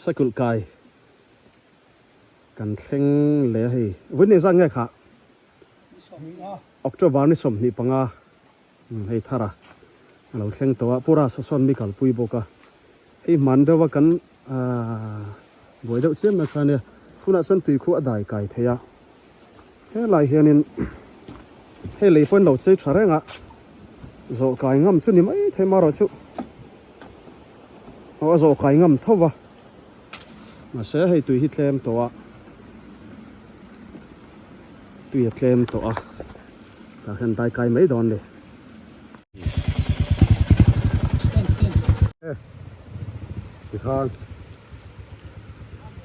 Sakulh kai kan thleng leh a hei. Vawi ni zat nge kha? October ni 25 hei thar a a lo thleng tawh a, Pu Rasa sawn mi kalpui bawk a. Hei hman deuh a kan buai deuh chiam mai kha ania, hunah chuan tui khu a dai kai thei a. Helai hianin hei lei pawhin lo chei tha reng a, zawh kai ngam chu ni mai thei marawh chu aw a zawh kai ngam tho va, mahse hei tui hi tlem tawh a, tui a tlem tawh a, tah hian dai kai mai dawn ni. Tikhan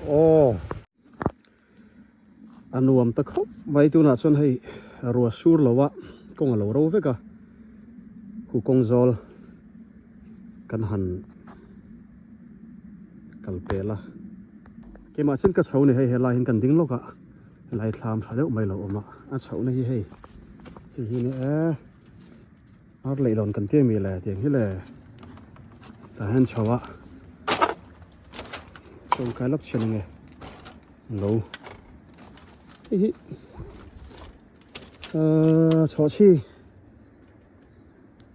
aw. A nuam ta khawp mai tunah chuan hei rua sur lo a kawng a lo ro vek a khu kawng zawl kan han kal pel a keimah chin ka chho ni hei helai hian kan ding lawk a helai thlam tha deuh mai lo awm a a chhohna hi hei hei hi ni e ar leihlawn kan tia mi le tiang hi le tah hian chho a chawngkai lawk chhin ange. Lo hei hi ahh chhawhchhi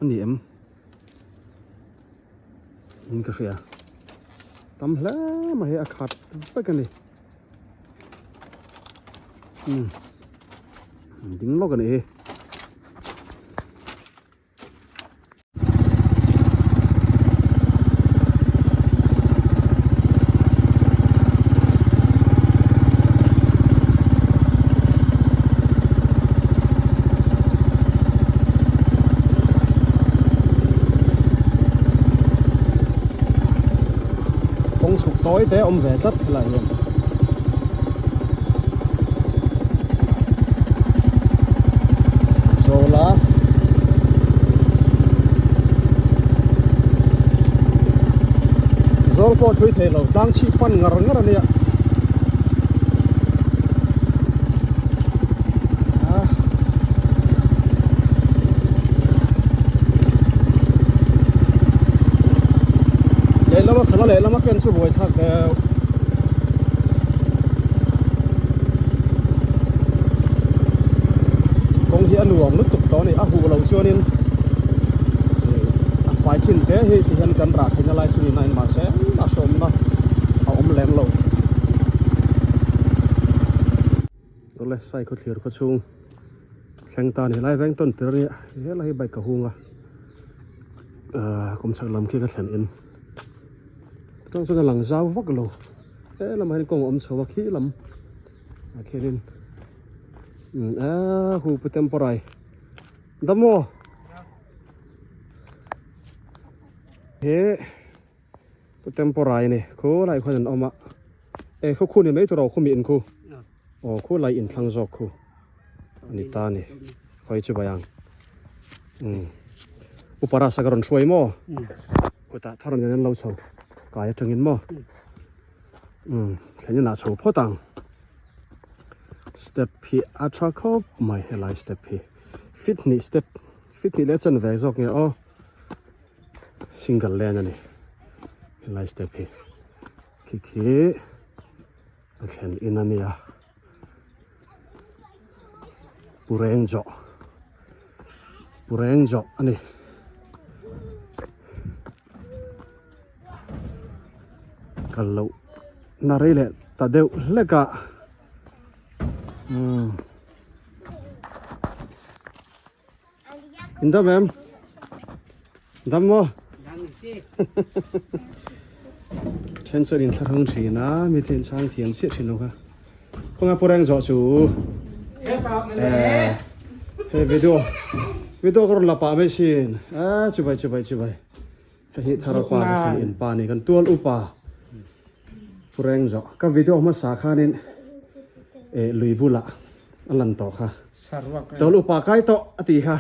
a ni em in ka hria tam hle mai hi a khat vek a ni umm ding lawk a nih hi. Kawng chhuk tawi te a awm ve tlat helaiah hian. Zawla Zawl pawh thui thei lo tlang chhip pan ngar ngar a nia. Lehlama khala lehlama ken chu buai thlak deuh. Kawng hi a nuam lutuk tawh a ni, a huh loh chuanin a fai chin te hi ti hian kan rah theihna lai chu ni nain mahse a hrawmna a awm lem lo. Awle sai khaw thlir khaw chhung thleng ta a ni, helai veng tawn tir a nia, helai hi bike ka hung a, ahh kawmchhak lam khi ka thlen in chutah chuan a lang zau vak lo. He lamah hian kawng a awm chho a khi lam ah khianin umm aaa hu pu temporai dam aw he pu temporai a ni khulai khuan an awm a e khaw khu ni mai tur aw khu mi in khu aw khulai in thlang zawk khu a ni ta a ni khawi chu bai ang umm upara sak a rawn hruai maw. Kutah thar nen an lo chho kai atangin maw umm thlen inah chho phawt ang step hi a tha khawp mai helai step hi fit hnih step fit hnih leh a chanve zawk nge aw single lane a ni helai step hi khi khi a thlen in a nia Pureng zawh Pureng zawh a ni. Kal loh na rei leh ta deuh hlek a umm In dam em? Dam maw? Then chuan in thlahrung thin a, mi te in chhang thiam chiah thin lo kha. Khawnga pu reng zawh chu eh he video video ka rawn la pah mai sin eh chubai chubai chubai hei hi thar pa ka thlen in pa ni kan tual upa pu reng zawh ka video hmasa khanin eh lui bulah a lan tawh kha tual upa kai tawh a ti kha.